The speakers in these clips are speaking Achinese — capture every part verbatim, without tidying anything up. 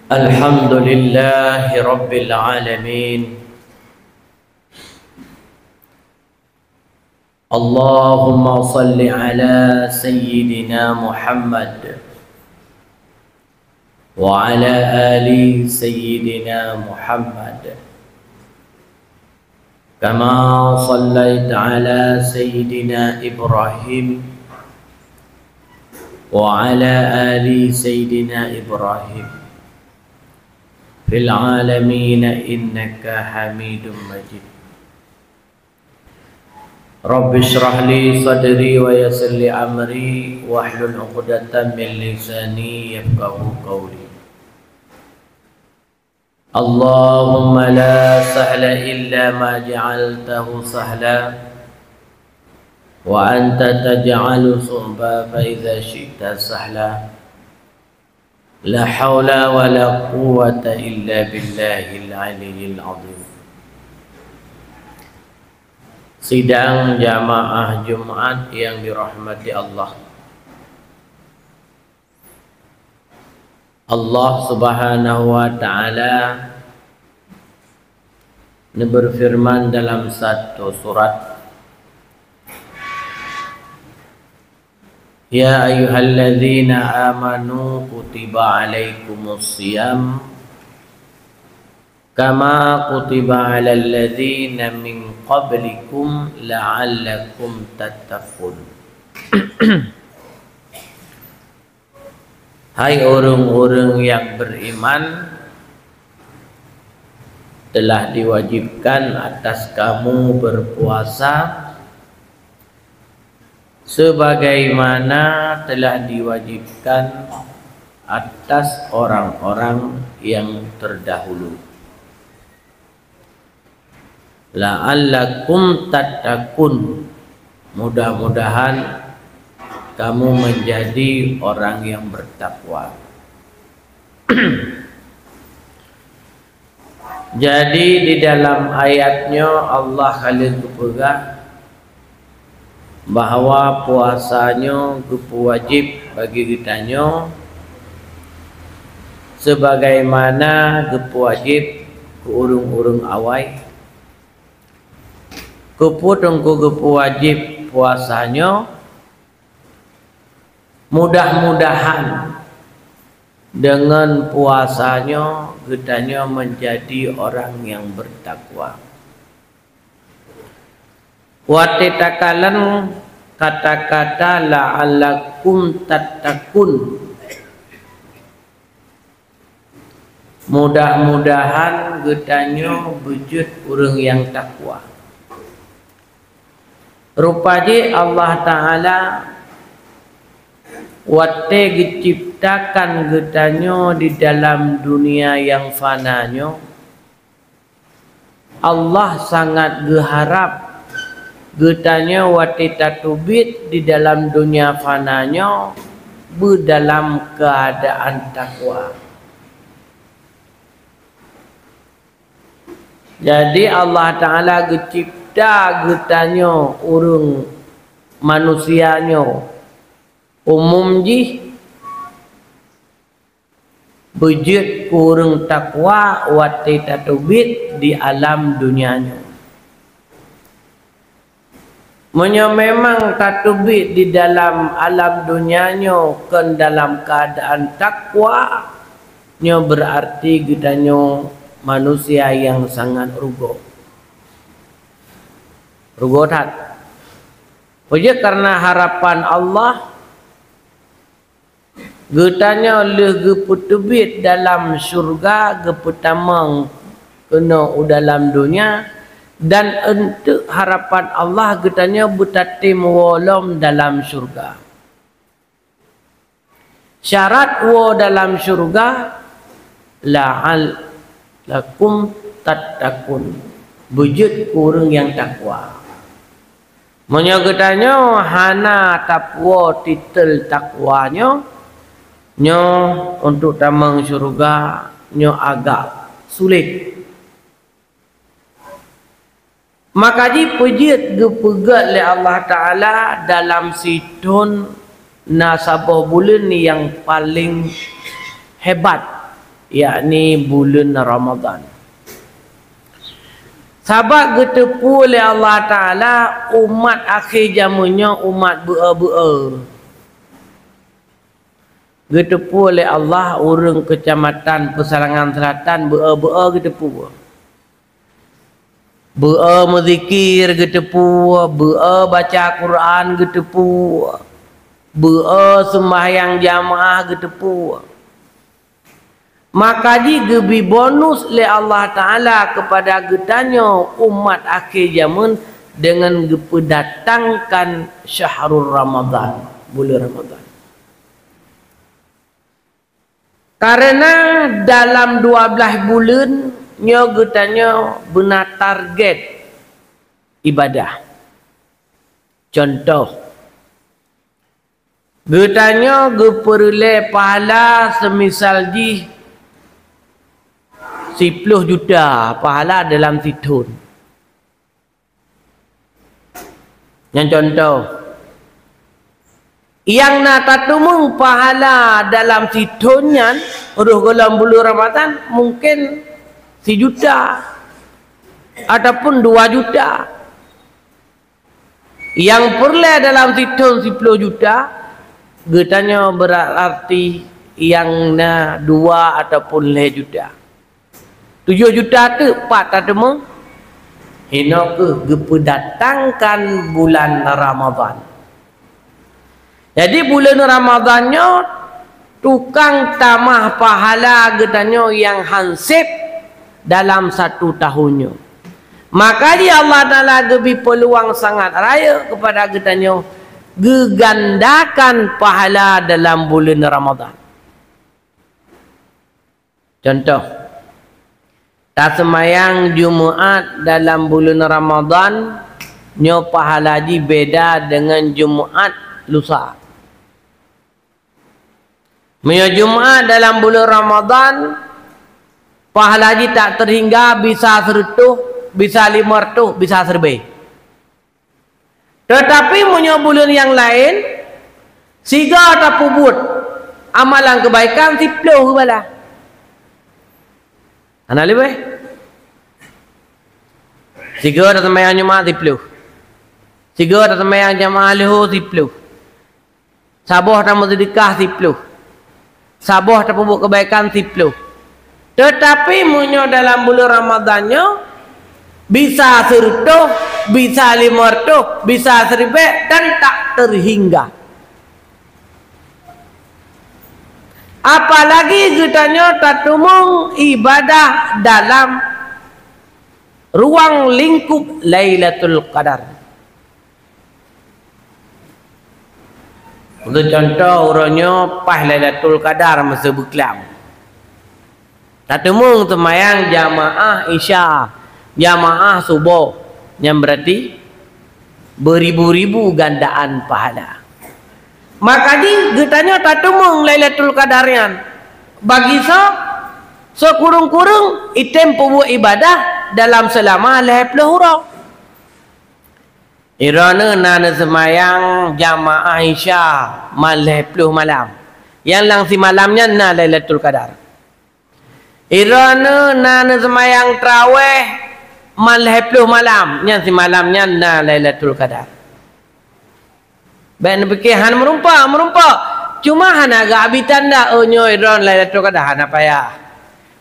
Alhamdulillahi Rabbil Alamin. Allahumma salli ala Sayyidina Muhammad wa ala ali Sayyidina Muhammad. Kama sallaita ala Sayyidina Ibrahim wa ala ali Sayyidina Ibrahim fil alamin innaka Hamidum Majid. Rabbi shrah li sadri wa yassir li amri wahlul 'uqdatam min lisani yafqahu qawli. Allahumma la sahla illa ma ja'altahu sahla, wa anta taj'alu su'ba fa idza syi'ta sahla. La haula wa la quwwata illa billahil aliyyil azim. Sidang jamaah Jumat yang dirahmati Allah. Allah Subhanahu wa Ta'ala berfirman dalam satu surat, "Ya ayyuhalladzina amanu kutiba alaikumus siyam kama kutiba alal ladzina min qablikum la'allakum tattaqun." Hai ureuëng-ureuëng nyang beriman, telah diwajibkan atas kamu berpuasa sebagaimana telah diwajibkan atas orang-orang yang terdahulu. La'allakum tattaqun. Mudah-mudahan kamu menjadi orang yang bertakwa. Jadi, di dalam ayat nyoe Allah ka lheueh geupeugah bahwa puasa nyoe geupeuwajéb bagi geutanyoe sebagaimana geupeuwajéb keu ureuëng-ureuëng awai. Keupeue teungku geupeuwajéb puasa nyoe? Mudah-mudahan deungon puasa nyoe geutanyoe menjadi orang yang bertakwa. Watée takalon kata-kata la'allakum tattaqun, mudah-mudahan geutanyoe beujeuet ureuëng nyang takwa. Rupa jih Allah Ta'ala watée geuciptakan geutanyoe di dalam dunia nyang fana nyoe, Allah sangat geuharab geutanyoe watée tateubiet di dalam dunia fana nyoe beudalam keuadaan takwa. Jadi, Allah Ta'ala geucipta geutanyoe ureuëng manusia nyoe umum jih beujeuet keu ureuëng takwa watée tateubiet di alam dunia nyoe. Meunyoe memang tateubiet di dalam alam dunia nyoe kon dalam keuadaan takwa, nyoe beurarti geutanyoe manusia nyang sangat rugoe. Rugoe that. Peue jeuet? Kareuna harapan Allah, geutanyoe lheueh geupeuteubiet dalam syeuruga geupeutamong keunoe u dalam donya, dan eunteuk harapan Allah geutanyoe beutatem woe lom dalam syeuruga. Syarat woe dalam syeuruga, la'allakum tattaqun, beujeuet keu ureuëng nyang takwa. Meunyoe geutanyoe hana tapuwoe titel takwa nyoe, nyoe untuk tamong syeuruga nyoe agak sulet. Maka jih peujeuet geupeugét lé Allah Ta'ala dalam sithon na saboh buleuen nyang paleng hebat. yakni buleuen Ramadhan. Sabab geuteupeue lé Allah Taala umat akhé jameun nyoe umat beu-e-beu-e. Geuteupeue lé Allah ureuëng Keucamatan Peusalangan Seulatan beu-e-beu-e geuteupeue. Beu-e meuzikir geuteupeue, beu-e baca Quran geuteupeue, beu-e seumbahyang jamaah geuteupeue. Maka jih geubri bonus lé Allah Taala keupada geutanyoe umat akhé jameun deungon geupeudatangkan syahrul Ramadhan, buleuen Ramadhan. Kareuna dalam dua blaih buleuen nyoe geutanyoe beuna target ibadah. Contoh, geutanyoe geupeureulée pahala seumisal jih siploh juta pahala dalam sithon. Nyan contoh. Nyang na tateumeung pahala dalam sithon nyan, rôh gohlom buleuen Ramadhan, mungken sijuta ataupun dua juta. Nyang peureulée dalam sithon siploh juta, geutanyoe beurarti nyang na dua ataupun lhée juta. Tujoh juta teuk pat tateumeung? Hinoe kheueh geupeudatangkan bulan Ramadhan. Jadi, buleuen Ramadhan nyoe tukang tamah pahala geutanyoe nyang han seb dalam satu tahun nyoe. Maka jih Allah Taala geubri peuluang sangat rayeuk keupada geutanyoe geugandakan pahala dalam buleuen Ramadhan. Contoh, taseumayang Jumaat dalam buleuen Ramadhan nyoe pahala jih beda deungon Jumaat lusa. Meunyoe Jumaat dalam buleuen Ramadhan, pahala jih tak teuhingga, bisa seureutôh, bisa limong reutôh, bisa siribée. Teutapi meunyoe buleuen nyang laén, sigoe tapeubuet amalan keubaikan siploh geubalah. Hana leubeh. Sigoe taseumayang Jumaat siploh. Sigoe taseumayang jamaah leuhô siploh. Saboh tameuseudeukah siploh. Saboh tapeubuet keubaikan siploh. Teutapi meunyoe dalam buleuen Ramadhan nyoe, bisa seureutôh, bisa limong reutôh, bisa siribée dan tak teuhingga. Apalagi geutanyoe tateumeung ibadah dalam ruang lingkup Lailatul Qadar. Untuk contoh, uroe nyoe paih Lailatul Qadar masa beuklam. Tateumeung seumayang jamaah Isya, jamaah Suboh, nyan beurati beuribu-ribu gandaan pahala. Maka jih geutanyoe tateumeung Lailatul Qadar nyan. Bagi soe? Soe kureueng-kureueng item peubuet ibadah dalam seulama lhée ploh uroe. Droeneuh na neuseumayang jamaah Isya man lhée ploh malam. Nyang lam simalam nyan na Lailatul Qadar. Droeneuh na neuseumayang traweh man lhée ploh malam, nyan simalam nyan na Lailatul Qadar. Bék neupike han meurumpok, meurumpok. Cuma hana geuabi tanda, oh, nyoe droeneuh Lailatul Qadar, hana payah.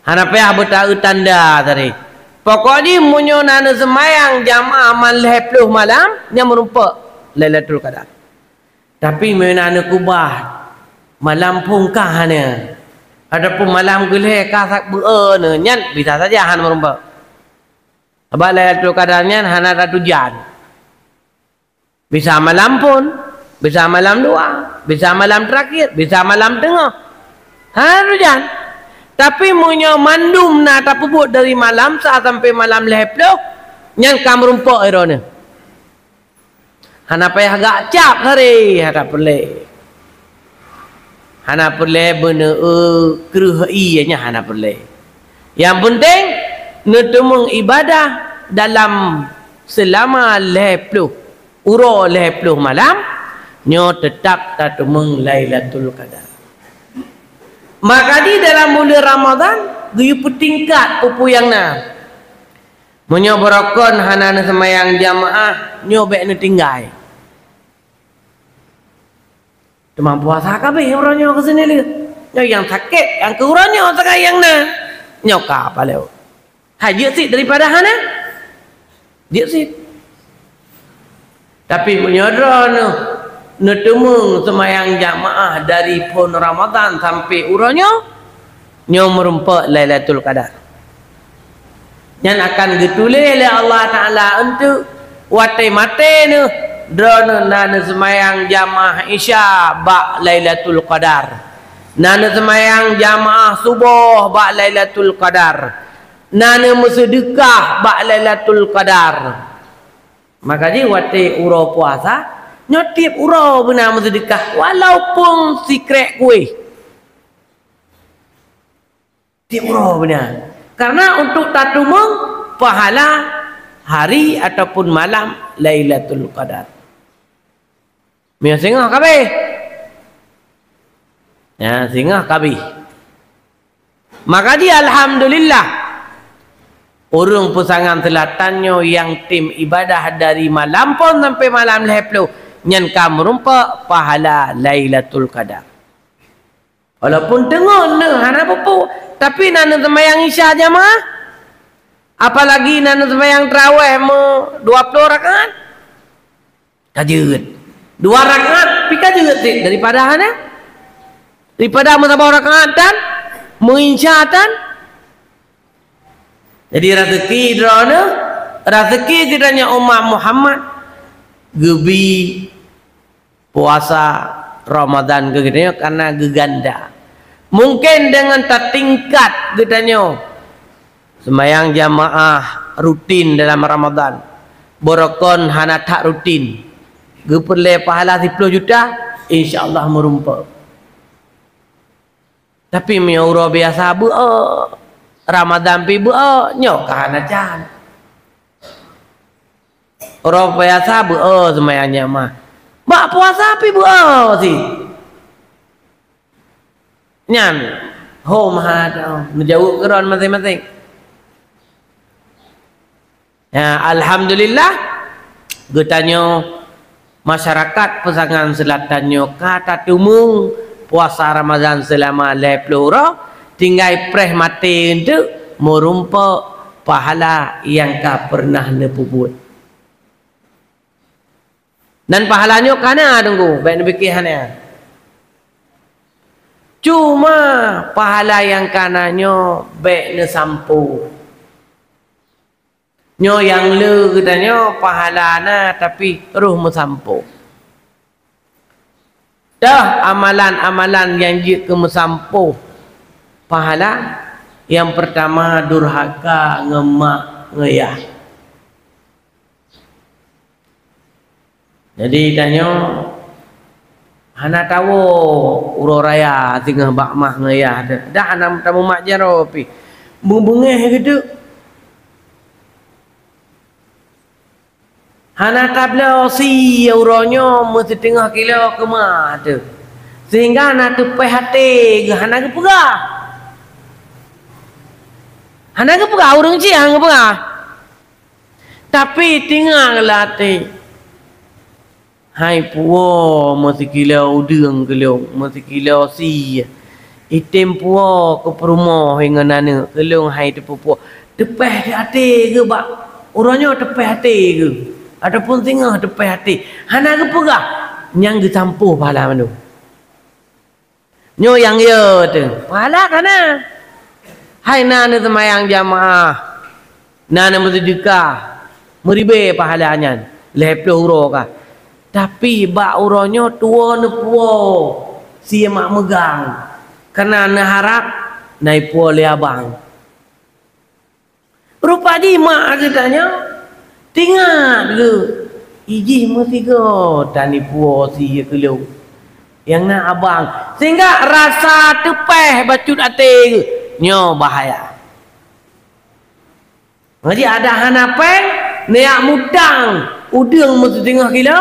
Hana payah beutaeu tanda tadi. Pokok jih meunyoe na neuseumayang jamaah man lhée ploh malam, nyan meurumpok Lailatul Qadar. Tapi meunyoe na neukeubah malam phon ka hana, ataupun malam geulhée ka sak beu-e nyan, bisa saja han meurumpok. Sabab Lailatul Qadar nyan hana tatujan. Bisa malam phon, bisa malam dua, bisa malam terakhir, bisa malam teungoh. Hana tatujan. Tapi meunyoe mandum na tapeubuet dari malam sa sampai malam lhée ploh, nyan ka meurumpok droeneuh. Hana payah gak cap hari, hana peureulée. Hana peureulée beuneu kreueh ie nyan, hana peureulée. Nyang peunteng, neuteumeung ibadah dalam seulama lhée ploh uroe, lhée ploh malam, nyoe teutab tateumeung Lailatul Qadar. Maka di dalam buleuen Ramadhan geuyue peutingkat peue-peue nyang na. Meunyoe beurokon hana neuseumayang jamaah, nyoe bék neutinggai. Teuma puasa ka abéh uroe nyoe keuh seuneulheueh. Nyoe nyang sakét, nyang keu uroe nyoe sagai nyang na. Nyoe ka paléh. Hai jeuet cit daripada hana? Jeuet cit. Tapi meunyoe droeneuh neuteumeung seumayang jamaah dari phon Ramadhan sampai uroe nyoe, nyoe meurumpok Lailatul Qadar. Nyan akan geutuléh lé Allah Taala eunteuk watée maté neuh, droeneuh na neuseumayang jamaah Isya bak Lailatul Qadar, na neuseumayang jamaah suboh bak Lailatul Qadar, na neumeuseudekah bak Lailatul Qadar. Maka jih watée uroe puasa, nyoe tieb uroe beuna meuseudeukah, walaupun sikrék kueh. Tieb uroe beuna. Karena untuk tateumeung pahala hari ataupun malam Lailatul Qadar. Meunyoe singoh ka abéh. Ya, singoh ka abéh. Maka di alhamdulillah, ureuëng Peusangan Seulatan nyoe nyang tem ibadah dari malam phon sampai malam lhée ploh, nyan ka meurumpok pahala Lailatul Qadar. Walaupun teungoh neuh hana peue-peue, tapi na neuseumayang Isya jamaah, apalagi na neuseumayang tarawéh meu dua ploh rakaat. Ka jeuet. Dua rakaat pi ka jeuet cit daripada hana. Daripada meusaboh rakaat tan, meuisya tan. Jadi raseuki droeneuh, raseuki geutanyoe umat Muhammad geubi puasa Ramadan keu geutanyoe karena geuganda. Mungken deungon tatingkat geutanyoe seumayang jamaah rutin dalam Ramadan, beurokon hana that rutin, geupeureulée pahala siploh juta, insya Allah meurumpok. Tapi meunyoe uroe biasa beuo, Ramadan pi beuo, nyoe ka hana can. Uroe biasa beuo seumayang jamaah. Bak puasa pi beuo si. Nyan, hom hat, neujaweueb keu droen maséng-maséng. Ya, alhamdulillah, geutanyoe masyarakat Peusangan Seulatan nyoe ka tateumeung puasa Ramadan seulama lhée ploh uroe, tinggai preh maté eunteuk meurumpok pahala nyang ka peureunah neupeubuet. Dan pahala nyoe ka na teungku, bék neupike hana. Cuma pahala nyang ka na nyoe bék neusampoe. Nyoe nyang le geutanyoe pahala na, tapi roh meusampoe. Dah amalan-amalan nyang jeuet keu meusampoe pahala, nyang peurtama durhaka ngon mak ngon yah. Jadi tanyoe hana tawoe uroe raya singoh bak mah ngon yah teuh. Dah hana tamumat jaroe pih. Beungoh-beungoh geuteuk. Hana tabloe sie uroe nyoe meusiteungoh kilo keu ma teuh. Sehingga na teupeh até geuh hana geupeugah. Hana geupeugah ureuëng cit hana geupeugah. Tapi teungoh lam até, hai puwoe meusikilo udeueng keu lôn, meusikilo sie. Item puwoe keu peurumoh ngon aneuëk keu lôn hai teupeu puwoe. Teupeh até geuh bak uroe nyoe teupeh até geuh. Ataupun singoh teupeh até. Hana geupeugah nyang geusampoe pahala mandum. Nyoe nyang yo teuh, pahala ka na. Hai na neuseumayang jamaah, na neumeuseudekah, meuribée pahala nyan, lhée ploh uroe ka. Tapi bak uroe nyoe tuwoe neupuwoe sie mak meugang, kareuna neuharab na ipuwoe lé abang. Rupa jih mak geutanyoe teuingat geuh, ijih meusigoe tan ipuwoe sie keu lôn nyang na abang, sehingga rasa teupeh bacut até geuh. Nyoe bahaya. Jadi adak hana péng, neujak mutang udeueng meusiteungoh kilo,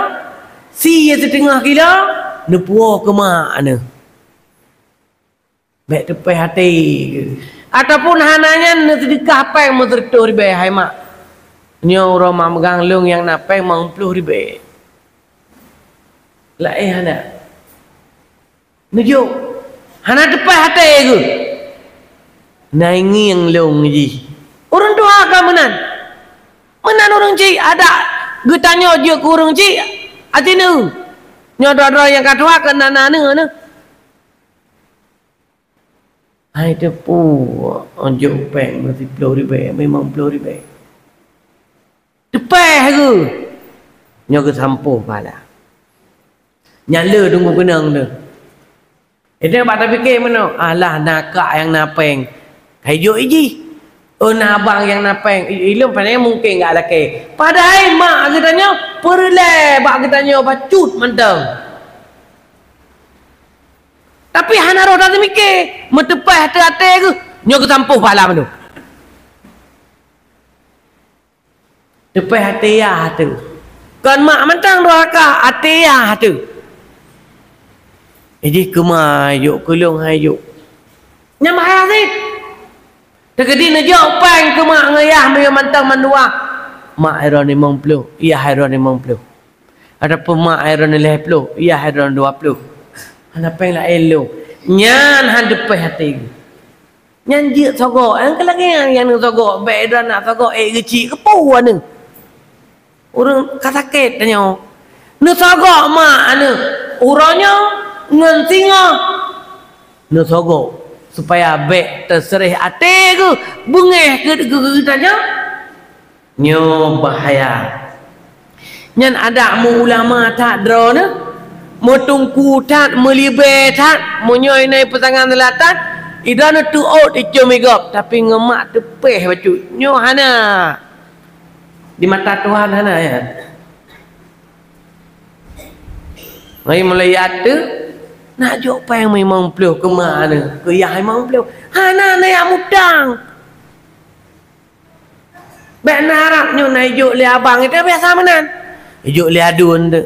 sie siteungoh kilo, neupuwoe keu mak neuh. Bèk teupèh até. Ataupun hana nyan neuseudeukah pèng meuseureutôh ribèe, hai mak. Nyoe uroe mak meugang lôn nyang na pèng limong ploh ribèe. Laén hana. Neujok. Hana teupèh até geuh. Na ngieng lôn jih. Ureueng tuha ka meunan. Meunan ureueng chik, adak geutanyoe jeuet keu ureueng chik, até neu. Nyoe droe-droe nyang ka tuha keu na, na neu, neu. Hai teupeu, ojok pèng meusiploh ribèe, limong ploh ribèe. Teupèh geuh. Nyoe geusampôh pahala. Nyan le teungku keunong tu. Itu bak tapike meunoe, alah na kak nyang na pèng. Hai jok ijih. Oh, na abang nyang na pèng. I-, ilôn pane mungken gak lakèe. Padahai mak geutanyoe peureulèe bak geutanyoe bacut mantong. Tapi hana roh tateumike, meuteupèh até-até geuh, nyoe geusampôh pahala mandum. Teupèh até yah teuh. Kon mak mantong durhaka, até yah teuh. Ijih keumah jok, keulôn hai jok. Nyan bahaya sit. Teukeudi neujok pèng keu mak ngon yah meunyoe mantong mandua. Mak hai droeneuh limong ploh, yah hai droeneuh limong ploh. Ataupun mak hai droeneuh lhèe ploh, yah hai droeneuh dua ploh. Hana pèng laén lôn. Nyan han teupèh até geuh. Nyan jeuet sogok. Nyang keu lagèe nyan nyang neusogok, bèk droe na sogok, ék geuchik keupeue aneuk. Ureueng ka sakét tanyoe. Neusogok mak aneuk. Uroe nyoe ngon singoh. Neusogok supaya bèk teuseureh até geuh, beungèh keu, keu, keu geutanyoe. Nyoe bahaya. Nyan adak meuulama that droeneuh, meuteungku that, meulibèe that, meunyoe inan peusangan seulatan, idroeneuh teuôt icôm igop, tapi ngon mak teupèh bacut. Nyoe hana. Di mata Tuhan hana, ya. Ngai mulai até, nak jok pèng limong ploh keu mak neuh, keu yah limong ploh. Hana, na jak mutang. Bèk na harap nyoe na ijok lé abang, itu biasa meunan. Ijok lé aduen tu.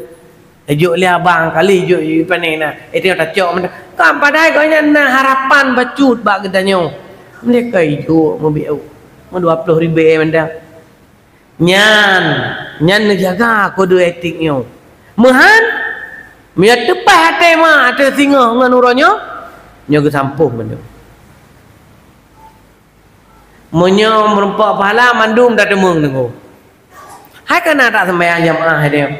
Ijok lé abang kali ijok i pane na. Itu tacok meunan. Kan padahai gobnyan na harapan bacut bak geutanyoe. Meulakèe ijok meubiet. Meudua ploh ribèe mantong. Nyan, nyan neujaga kode etik nyoe. Meuhan, meunyoe teupah até mak ateueh singoh ngon uroe nyoe, nyoe geusampôh mandum. Meunyoe meurumpok pahala mandum tateumeung teungku. Hai kana that seumayang jamaah hai nyoe.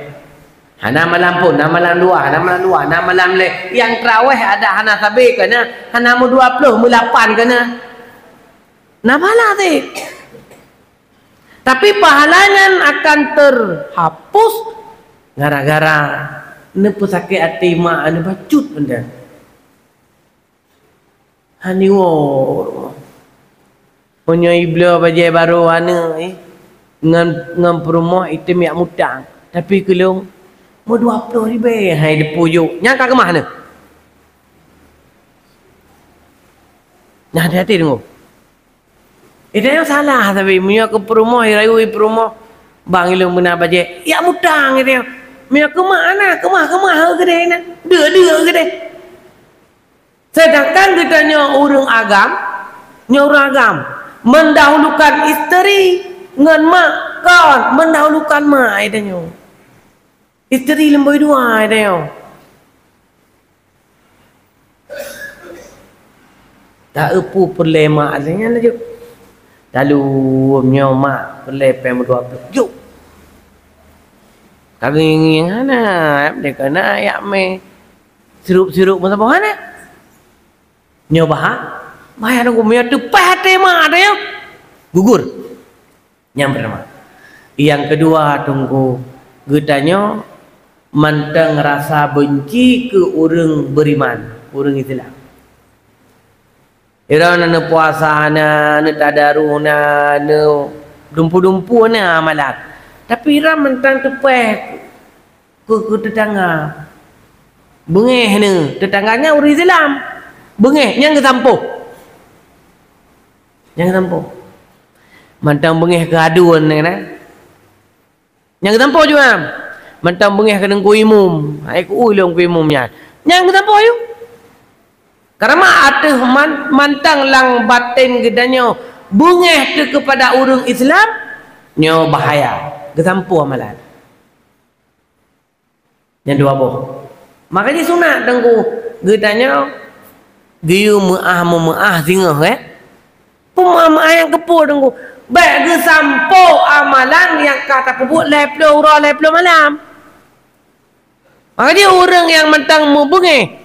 Hana malam phôn, na malam dua, hana malam dua, hana malam lhèe. Nyang traweh adak hana sabe kana, hana meudua ploh, meulapan kana. Na pahala teuh. Tapi pahala nyan akan teuhapus gara-gara neupeusakét até mak neubacut benda. Hana woe. Meunyoe ibloe bajèe barô aneuk, eh, ngon, ngon peurumoh item jak mutang. Tapi keu lôn, meudua ploh ribèe hai deupujok. Nyang ka keumah neuh. Nah, hati-hati deungoe. Itu nyang salah, tapi meunyoe keu peurumoh, rayu i peurumoh, bang ilôn beuna bajèe, jak mutang itu. Meunyoe keu mak hana, keumah-keumah keudeh na, deuk-deuk keudeh. Sedangkan geutanyoe ureueng agam, nyoe ureueng agam, mendahulukan isteri ngon mak, kon mendahulukan mak geutanyoe. Isteri lumboi dua geutanyoe. Ta-eu peue peureulèe mak lagèe nyan laju. Taleuem nyoe mak peureulèe pèng meudua ploh. Jok. Ka ngieng-ngieng hana, deh kana jak mè. Sirup-sirup meusaboh hana. Nyoe bahaya. Bahaya teungku, meunyoe teupah até mak teuh nyoe, gugur. Nyang peurtama. Nyang keudua teungku, geutanyoe mantong rasa beunci keu ureueng beuriman, ureueng Islam. Droeneuh neupuasa na, neutadaruh na, neudumpu-dumpu na amalan. Tapi droeneuh mantong teupah keu, keu teutangga. Beungèh neuh, teutangga nyan ureueng Islam. Beungèh, nyang geusampôh. Nyang geusampôh. Mantong beungèh keu aduen nyan, eh. Nyang geusampôh jua. Mantong beungèh keu teungku imum. Hai keu ulôn keu imum nyan. Nyang geusampôh aju. Karena ateueh man-, mantong lam baten geutanyoe beungéh teuh keupada ureuëng Islam, nyoe bahaya, geusampoe amalan. Nyang dua boh. Makajih sunat Teungku geutanyoe geuyue meuáh-meumeuáh singoh, eh? Peumeuáh-meuáh nyang keupeue Teungku? Bék geusampoe amalan nyang ka tapeubuet lhée ploh uroe lhée ploh malam. Makajih ureuëng nyang mantong meubeungéh,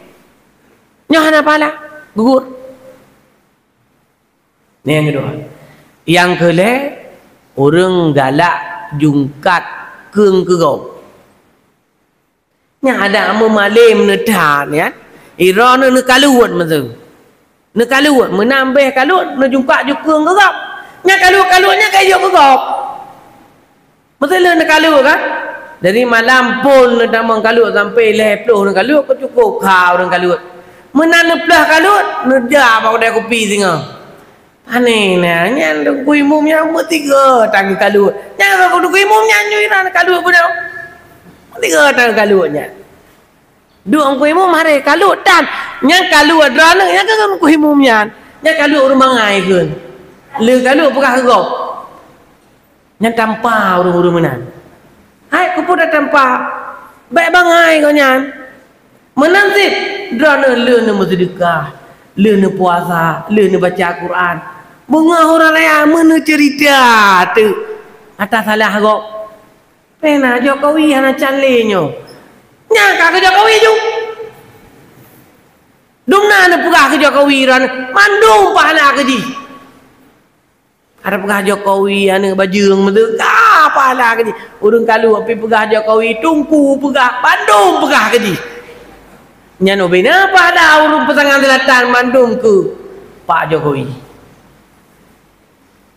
nyoe hana pahala, gugur. Nyang keudua. Nyang keulhée, ureuëng galak jungkat keueng keu gob. Nyan adak meumalém neuthan nyan, droeneuh neukaluet meusu. Neukaluet, meunan béh kaluet, neujungkat ju keueng keu gob. Nyan kaluet-kaluet nyan ka jijok keu gob. Meuteulheueh neukaluet kan? Dari malam phon neutamong kaluet sampai lhée ploh neukaluet, keu cukôp kha ureuëng kaluet. Meunan neuplah kaluet, neujak bak keude kupi singoh. Pane na, nyan Teungku Imum nyan meusigoe tan kaluet. Nyan Teungku Imum nyan nyoe iran kaluet beuna. Meusigoe tan kaluet nyan. Duek Teungku Imum hareh kaluet tan. Nyan kaluet droeneuh, nyan keuh Teungku Imum nyan. Nyan kaluet ureuëng bangai kheun. Le kaluet peugah keu gob. Nyan tampa ureuëng-ureuëng meunan. Hai, keupeue tatampa? Bék bangai gobnyan. Meunan cit, droeneuh le neumeuseudekah, le neupuasa, le neubaca Quran. Beungoh uroe raya meuneuceurita teuk ata salah gob. Pena Jokowi hana can lé nyoe. Nyan ka keu Jokowi ju. Dumna neupeugah keu Jokowi droeneuh, mandum pahala keu jih. Ada peugah Jokowi aneuëk bajeueng meuteuk, ka pahala keu jih. Ureuëng kaluet pih peugah Jokowi, Teungku peugah, bandum peugah keu jih. Nyan ubena pahala ureuëng Peusangan Seulatan bandum keu Pak Jokowi.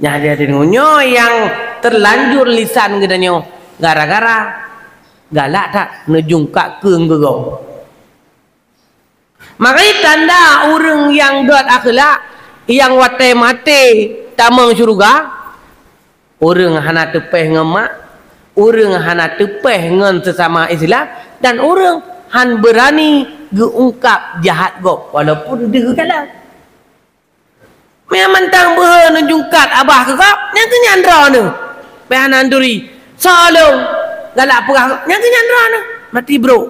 Nyan jadi nyoe nyang terlanjur lisan geutanyoe gara-gara galak that neujungkat keueng geugob. Makajih tanda ureuëng nyang dot akhlak, nyang watée maté tamong syeuruga, ureuëng hana teupéh ngon mak, ureuëng hana teupéh ngon sesama Islam, dan ureuëng han beurani geuungkab jahat gob walaupun deuh galak. Meunyo mantong beuhe neujungkat abah keu gob, nyang keu nyan droeneuh. Bék hana neuturi. Soe lôn galak peugah, nyang keu nyan droeneuh. Mati brok.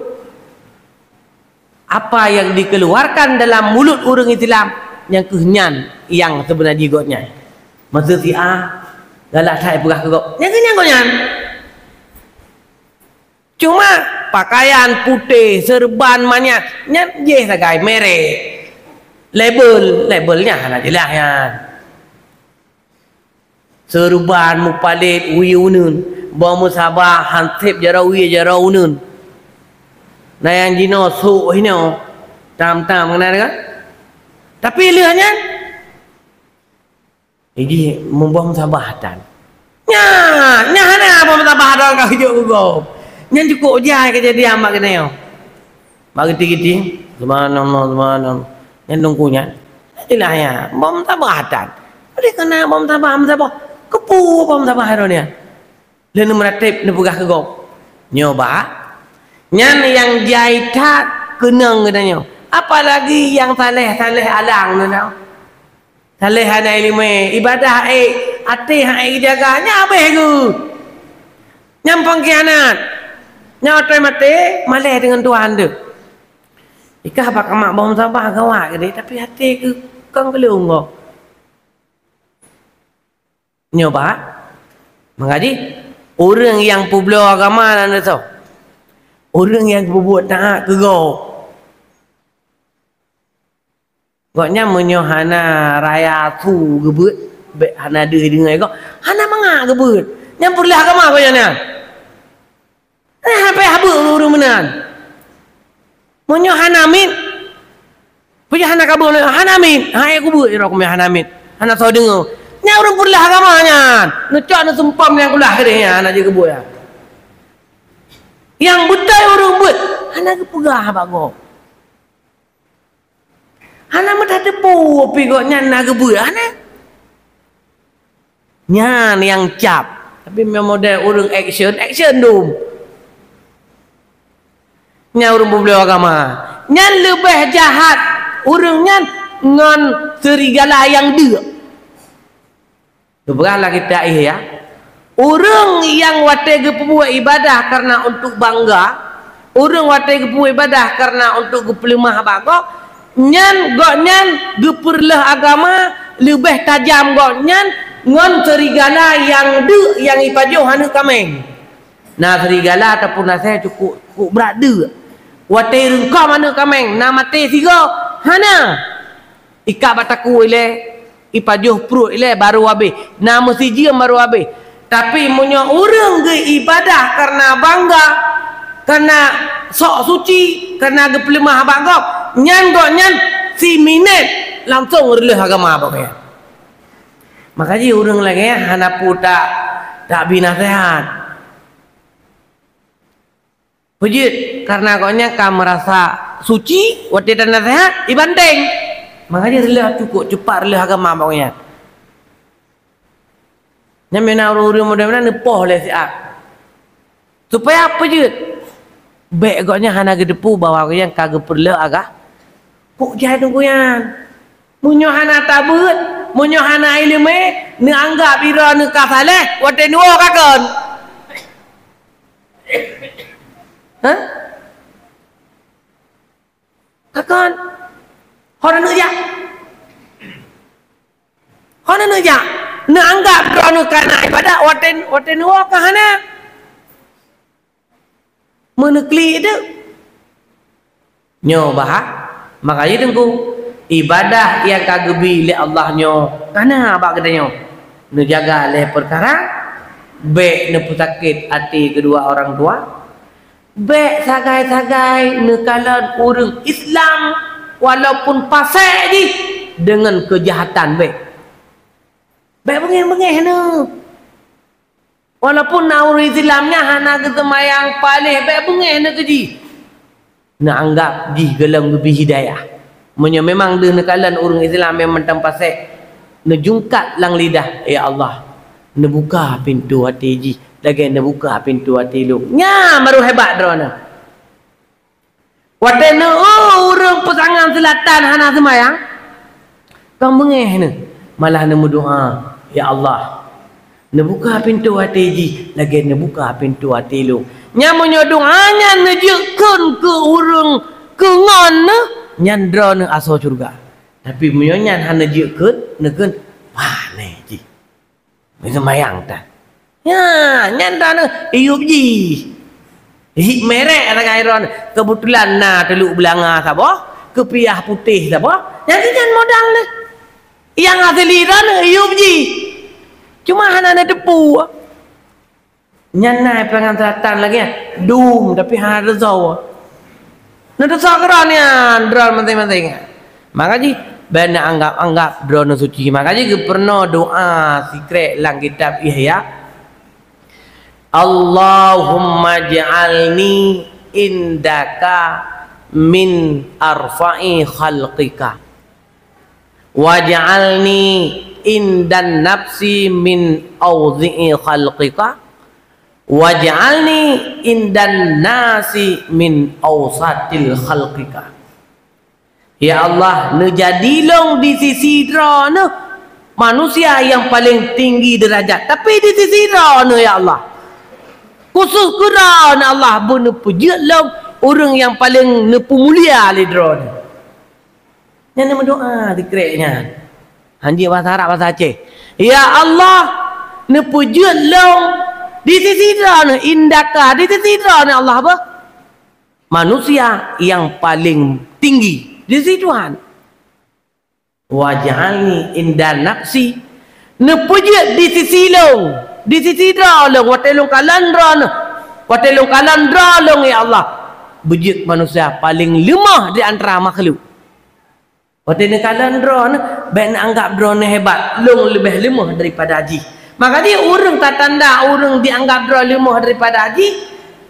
Apa yang dikeluarkan dalam mulut ureuëng Islam, nyang keuh nyan nyang seubeuna jih gobnyan. Masa si A galak that peugah keu gob, nyang keu nyan gobnyan. Cuma pakaian putéh, seureuban manyang, nyan jih sagai merek. Label, label nyan hana jeulaih nyan. Seureuban mupalét wie uneuen, boh meusabah han sép jaroe wie jaroe uneuen. Na nyang jinoe sôk hinoe, tam-tam keunan kan? Tapi lheueh nyan, Jadi, meuboh meusabah tan. Nya, nya hana boh meusabah droe ka geujok keu gob. Nyan cukôp jai keujadian bak geutanyoe. Bak geuti-geuti, subhanallah, subhanallah. Nyan Teungku nyan. Jeulaih nyan, boh meusabah tan. Oleh karena boh meusabah, meusabah. Keupeue boh meusabah droe nyan? Lheueh neumeuratéb neupeugah keu gob, "Nyoe bah, nyan nyang jai that keunong geutanyoe, apalagi nyang saleh-saleh alang geutanyoe. Saleh hana iéleumé, ibadah ék, até han ék geujaga, nyan habéh geuh. Nyan pengkhianat. Nyan watée maté, malée deungon Tuhan teuh." Ikah bak kamak boh meusabah gawat geude, tapi até geuh kon geuleueng gob. Nyoe bah, maka jih, ureuëng nyang peubloe agama nan teuh soe? Ureuëng nyang geupeubuet taát keu gob. Gobnyan meunyoe hana raya su geubeuet, bék hana deuh deungoe gob, hana mangat geubeuet. Nyan peureulah agama gobnyan nyan. Eh, sampai habeuet ureuëng meunan. Meunyoe hana miet, peue hana kabeuet, hana miet, hai kubuet jaroe keumiet hana miet, hana soe deungoe. Nyan ureuëng peureulah agama nyan. Neucok neusumpom nyang kulah keudeh nyan hana jeuet keubuet nyan. Nyang beutôi ureuëng beuet, hana geupeugah bak gob. Hana meutateupeue pih gobnyan na geubeuet, hana. Nyan nyang cap. Tapi meunyo model ureuëng action, action dum. Nyan ureuëng peubloe agama. Nyan leubeh jahat Ureuëng nyan ngon serigala nyang deuk. Geupeugah lam kitab Ihya, ureuëng nyang watée geupeubuet ibadah kareuna untuk bangga, ureuëng watée geupeubuet ibadah kareuna untuk geupeuleumah bak gob, nyan gobnyan geupeureuloh agama leubeh tajam gobnyan ngon serigala nyang deuk nyang ipajoh aneuëk kaméng. Na serigala ataupun asée cukup, cukup brat deuk. Watée reungkam aneuëk kaméng, na maté sigoe? Hana. Ikab bak takue ilée, ipajoh pruet ilée, barô habéh. Na meusijeuem barô habéh. Tapi meunyoe ureuëng geuibadah kareuna bangga, kareuna sok suci, kareuna geupeuleumah bak gob, nyan gobnyan siminét langsong reuloh agama bak gobnyan. Maka jih ureuëng lagée nyan hana peue ta-, tabri naseuhat. Peue jeuet? Kareuna gobnyan ka meurasa suci, watée tanaseuhat, ibanteng. Maka jih reuloh cukup, cupat reuloh agama bak gobnyan. Nyan meunan ureuëng-ureuëng model meunan neupoh lé siat. Supaya peue jeuet? Bék gobnyan hana geuteupeue bahwa gobnyan ka geupeureuloh agama. Kok jai teungku nyan? Meunyoe hana tabeuet, meunyoe hana iéleumé, neuanggab droeneuh ka saléh, watée neuwoe ka kon. Hah? Ka kon. Hana neujak. Hana neujak. Neuanggab droeneuh ka na ibadah, watée, watée neuwoe ka hana. Meuneuklik teuk. Nyoe bah, maka jih teungku, ibadah nyang ka geubi lé Allah nyoe ka na bak geutanyoe. Neujaga lé peukara, bék neupeusakét até keudua orang tua, bék sagai-sagai neukalon ureuëng Islam walaupun pasék jih deungon keujahatan bék. Bék beungéh-beungéh neuh. Walaupun na ureuëng Islam nyan hana geuseumayang, paléh, bék beungéh neuh keu jih. Neuanggab jih gohlom geubi hidayah. Meunyoe memang deuh neukalon ureuëng Islam nyang mantong pasék, neujungkat lam lidah, "Ya Allah, neubuka pintoe até jih lagée neubuka pintoe até lôn." Nyan baru hebat droeneuh. Watée neueu ureuëng Peusangan Seulatan hana seumayang, kon beungéh neuh, malah neumeudoá, "Ya Allah, neubuka pintoe até jih lagée neubuka pintoe até lôn." Nyan meunyoe doá nyan neujeuet kheun keu ureuëng keu ngon neuh, nyan droeneuh asoe syeuruga. Tapi meunyoe nyan hana jeuet kheun, neukheun, "Pane jih." Meuseumayang tan. Nya, nyan droeneuh iyup jih. Hik merek sagai droeneuh. Keubeutulan na teuluk beulanga saboh, keupiah putéh saboh. Nyan keuh nyan modal neuh. Nyang asli droeneuh iyup jih. Cuma hana neuteupeue. Nyan na Peusangan Seulatan lagée nyan. Dum, tapi hana teusoe. Neuteusoe keudroe nyan, droe maséng-maséng. Maka jih, bék neuanggab-anggab droeneuh suci. Maka jih geupeurunoe doá sikrek lam kitab Ihya. "Allahumma ij'alni indaka min arfa'i khalqika. Waj'alni indan nafsi min awdhi'i khalqika. Waj'alni indan nasi min awsatil khalqika." Ya Allah, neujadi lôn di sisi Droeneuh manusia nyang paleng tinggi deurajat, tapi di sisi Droeneuh, ya Allah, khusos keu Droeneuh, Allah, beuneupeujeuet lôn ureuëng nyang paleng neupeumulia lé Droeneuh. Nyan neumeudoá sikrek nyan. Hanjeuet basa Arab, basa Aceh. Ya Allah, neupeujeuet lôn di sisi Droeneuh, indaka, di sisi Droeneuh Allah beuh. Manusia nyang paleng tinggi di sisi Tuhan. Waj'alni inda nafsi, neupeujeuet di sisi lôn, di sisi droe lôn, watée lôn kalon Droeneuh, watée lôn kalon droe lôn, ya Allah, beujeuet manusia paleng leumoh di antara makhluk. Watée neukalon Droeneuh, bék neuanggab Droeneuh hebat, lôn leubeh leumoh daripada jih. Maka jih ureuëng tatanda ureuëng jianggab droe leumoh daripada jih,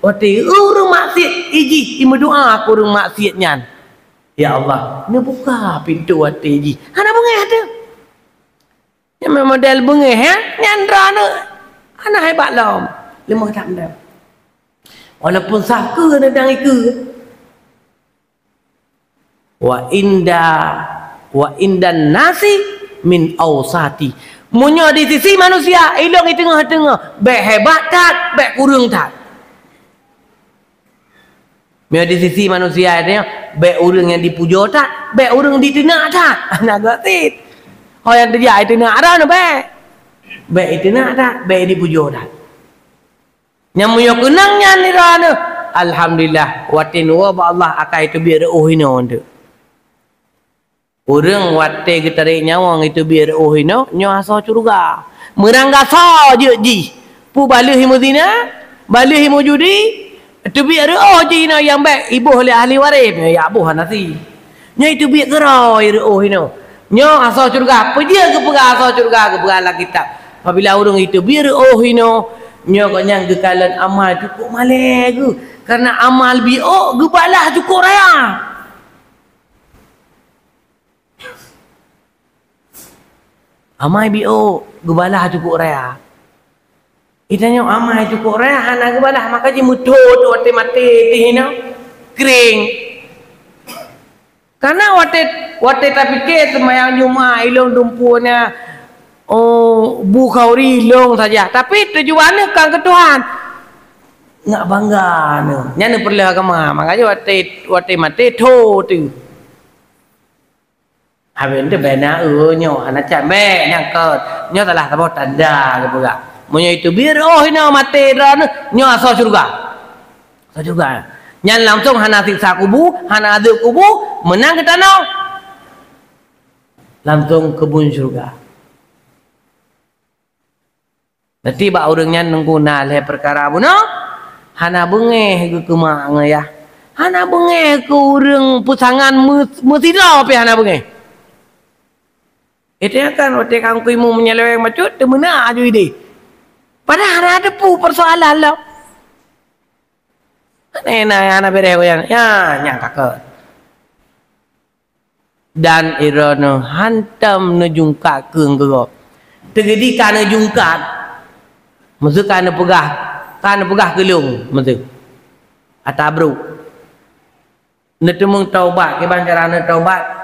watée ureuëng maksiet, ijih imeudoá keu ureuëng maksiet nyan, "Ya Allah, neubuka pintoe até jih." Hana beungéh teuh. Nyan model beungéh, ya? Nyan Droeneuh hana hebat lom. Leumoh that meunan. Walaupun sah keue neudang ikeue. Wa inda, wa indan nasi min ausati. Meunyoe di sisi manusia, ilong di teungoh-teungoh, bèk hebat that, bèk kureueng that. Meunyoe di sisi manusia nyoe, bèk ureueng nyang dipujoe that, bèk ureueng diteunak that. Hana göt cit. Ho nyang teujak iteunak droeneuh bèk. Bèk iteunak that, bèk dipujoe that. Nyang meunyoe keunong nyan di droeneuh, alhamdulillah, watèe neuwoe bak Allah akai teubiet reuôh inoe teuk. Ureueng watèe geutarek nyawöng iteubiet reuôh inoe, nyoe asoe syeuruga. Meurang gasoe jeuet jih. Peue baleuh imeuzina, baleuh imujudi, teubiet reuôh jih inoe nyang bèk iboh lé ahli waréh, nyoe jak boh hana sie. Nyoe iteubiet keudroe reuôh inoe. Nyoe asoe syeuruga, peue jeuet geupeugah asoe syeuruga, geupeugah lam kitab. Apabila ureueng iteubiet reuôh inoe, nyoe gobnyan geukalon amal cukôp malèe geuh. Kareuna amal biôk geubalah cukôp raya. Amai biôk geubalah cukôp raya. Geutanyoe amai cukôp raya hana geubalah, maka jimeuthôt watèe maté teuh inoe krieng. Kareuna watèe, watèe tapike seumayang Jumat ilong dumpeue na, oh, bu khauri ilong saja, tapi tujuan neuh kan keu Tuhan. Ngat bangga neuh. Nyan neuh peureulèe agama. Makajih watèe, watèe maté thôt teuh. Habéh teuh bèk na eu nyoe, hana can bèk nyang kön. Nyoe salah saboh tanda geupeugah. Meunyoe iteubiet reuôh inoe maté droeneuh, nyoe asoe syeuruga. Asoe syeuruga. Nyan langsông hana siksa kubu, hana azeueb kubu, meunan geutanöng. Langsông keu buleuen syeuruga. Berarti bak ureueng nyan teungku na lhèe peukara bunoe, hana beungéh geuh keu mak ngon yah, hana beungéh keu ureueng peusangan meu-, meusidroe pih hana beungéh. Itu nyan kan watèe ka Teungku Imum meunyeuleweng bacut, teumeuna aju idéh. Padahai hana teupeu peusoalan lom. Hana, hana, hana bèrèh nyan. Ya, nyang ka kön. Dan droeneuh hantom neujungkat keueng keu gob. Teujadi ka neujungkat, meuseu ka neupeugah, ka neupeugah keu lôn, meuseu. Ata brôk. Neuteumeung taubat, kiban cara neutaubat?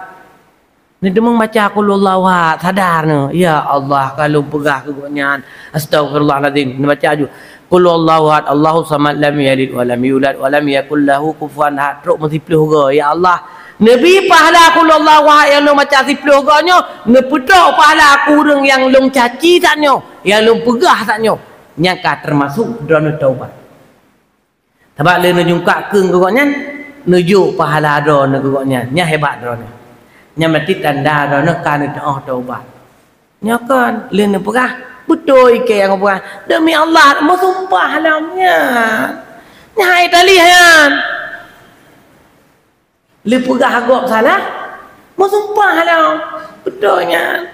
Neuteumeung baca Qul Huwallahu Ahad, sadar neuh, "Ya Allah, ka lôn peugah keu gobnyan, astaghfirullahalazim." Neubaca aju, "Qul Huwallahu Ahad, Allahus Samad, lam yalid wa lam yulad, wa lam yakul lahu kufuwan ahad." Trôk meusiplôh goe, "Ya Allah, neubi pahala Qul Huwallahu Ahad nyang lôn baca siplôh goe nyoe, neupeutrôk pahala keu ureueng nyang lôn caci that nyoe, nyang lôn peugah that nyoe." Nyan ka teumasôk droeneuh taubat. Sabab lé neujungkat keueng keu gobnyan, neujok pahala droeneuh keu gobnyan. Nyan hebat droeneuh. Nyan berarti tanda droeneuh ka neuteuôh taubat. Nyoe kon, lé neupeugah, beutôi keu nyang geupeugah, "Demi Allah, meusumpah lom nyan." Nyan hai talih nyan. Lé peugah gob salah, meusumpah lom. Beutôi nyan.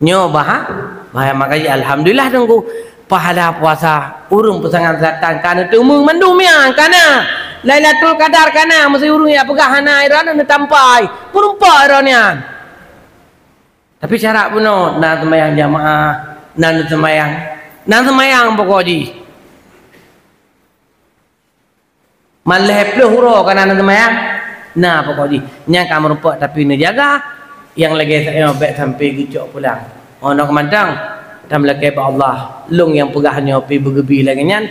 Nyoe bah, bah makajih alhamdulillah teungku. Pahala puasa ureueng peusangan seulatan ka neuteumeung mandum nyan, ka na. Lailatul Qadar ka na, meuseu ureueng nyang peugah hana droeneuh neutampai, peurumpok droeneuh nyan. Tapi syarat bunoe, na seumayang jamaah, na seumayang, na seumayang pokok jih. Man lhèe plôh uroe ka na neuseumayang, na pokok jih. Nyang ka meurumpok tapi neujaga, nyang lagèe nyoe bèk sampai geucok pulang. Oh, nyoe keumantong, tameulakèe bak Allah, lôn nyang peugah nyoe pih beugeubi lagèe nyan,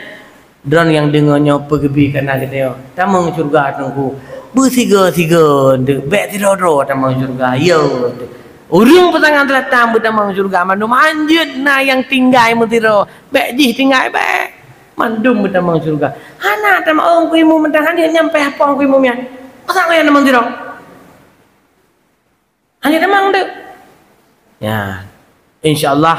droeneuh nyang deungö nyoe peugeubi ka na geutanyoe. Tamong syeuruga teungku, beusigoe-sigoe teuk, bèk sidroe-droe tamong syeuruga, yo teuk. Ureueng peusangan seulatan beutamong syeuruga, mandum hanjeuet na nyang tinggai meusidroe, bèk jih tinggai bèk. Mandum meutamong syeuruga. Hana tamong Teungku Imum mantong, hana nyampé hapong Teungku Imum nyan. Masa ngon nyan tamong sidroe? Hana tamong tu. Ya. Insya Allah,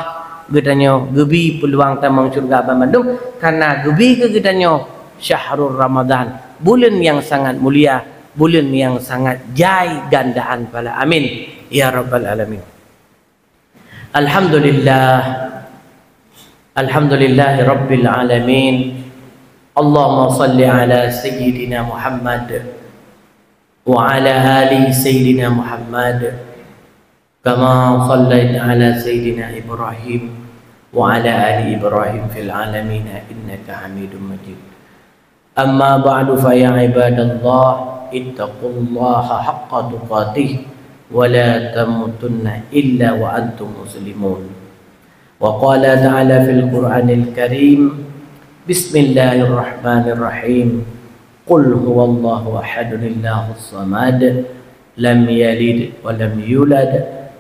geutanyoe geubi peuluang tamong syeuruga banmandum, karena geubi keu geutanyoe syahrul Ramadan, buleuen nyang sangat mulia, buleuen nyang sangat jai gandaan pahala. Amin ya rabbal alamin. Alhamdulillah. Alhamdulillahi rabbil alamin. Allahumma salli ala sayyidina Muhammad wa ala ali sayyidina Muhammad, kama sallaita ala sayyidina Ibrahim wa ala ali Ibrahim fil alamin innaka Hamidum Majid. Amma ba'du, fa ya ibadallah, اتقوا الله حق تقاته ولا تموتن إلا وأنتم مسلمون. وقال تعالى في القرآن الكريم: بسم الله الرحمن الرحيم. قل هو الله أحد الله الصمد. لم يلد ولم يولد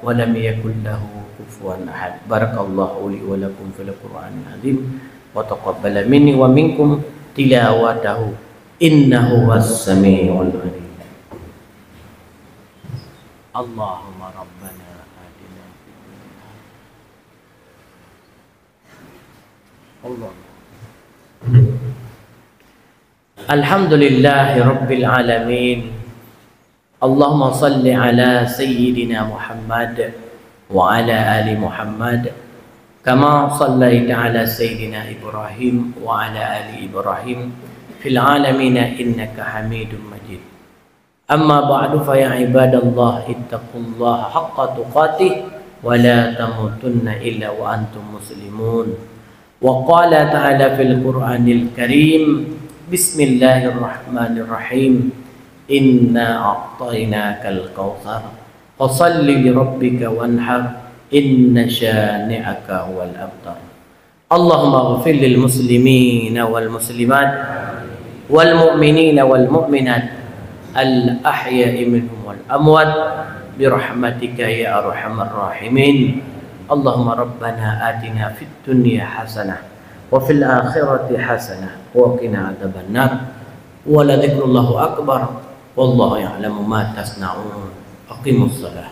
ولم يكن له كفوا أحد. بارك الله لي ولكم في القرآن العظيم وتقبل مني ومنكم تلاوته إنه هو السميع العليم. اللهم ربنا آتنا في الدنيا حسنة. الله. الحمد لله رب العالمين. اللهم صل على سيدنا محمد وعلى آل محمد كما صليت على سيدنا إبراهيم وعلى آل إبراهيم في العالمين إنك حميد مجيد. أما بعد، فيا عباد الله، اتقوا الله حق تقاته ولا تموتن إلا وأنتم مسلمون. وقال تعالى في القرآن الكريم: بسم الله الرحمن الرحيم. إنا أعطيناك الكوثر. فصل لربك وانحر. إن شانئك هو الأبتر. اللهم اغفر للمسلمين والمسلمات والمؤمنين والمؤمنات الأحياء منهم والأموات برحمتك يا أرحم الراحمين. اللهم ربنا آتنا في الدنيا حسنة وفي الآخرة حسنة وقنا عذاب النار. ولذكر الله أكبر. والله يعلم ما تصنعون. أقيموا الصلاة.